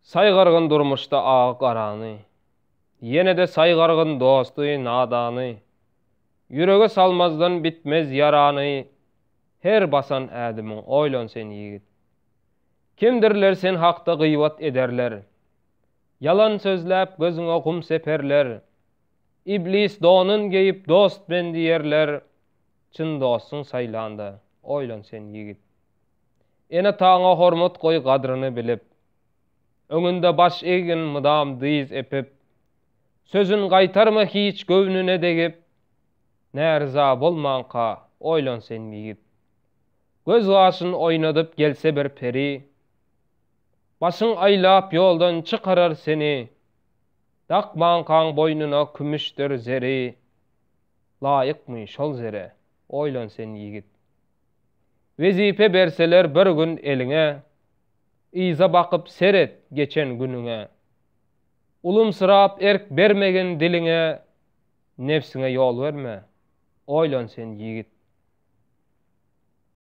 Saýgargyn durmuşda agy-garany, Ýene-de saýgargyn dosty, nadany. Ýürege salmazdan bitmez ýarany, Her basan ädimiň oýlan sen ýigit. Kimdirler sen hakda gybat ederler, Ýalan sözläp gözüňe gum seperler. Iblis donun geýip dost men diýerler, Çyn dostuň saýlanda oýlan sen ýigit. Ene-ataňa hormat goý gadryny bilip. Öňünde baş eggin mydam dyz epip. Sözün gaýtarma hiç göwnüne degip. Näryza bolmanka oýlan sen ýigit. Göz-gaşyn oýnadyp gelse bir peri. Başyň aýlap ýoldan çykarar seni. Dakmankaň boýnuna kümüşdir zeri. Laýykmy şol zere, oýlan sen ýigit. Wezipe berseler bir gün eliňe, Yza bakyp seret geçen günüňe. Ulumsyrap erk bermegin diliňe, Nebsiňe ýol berme, oýlan sen ýigit.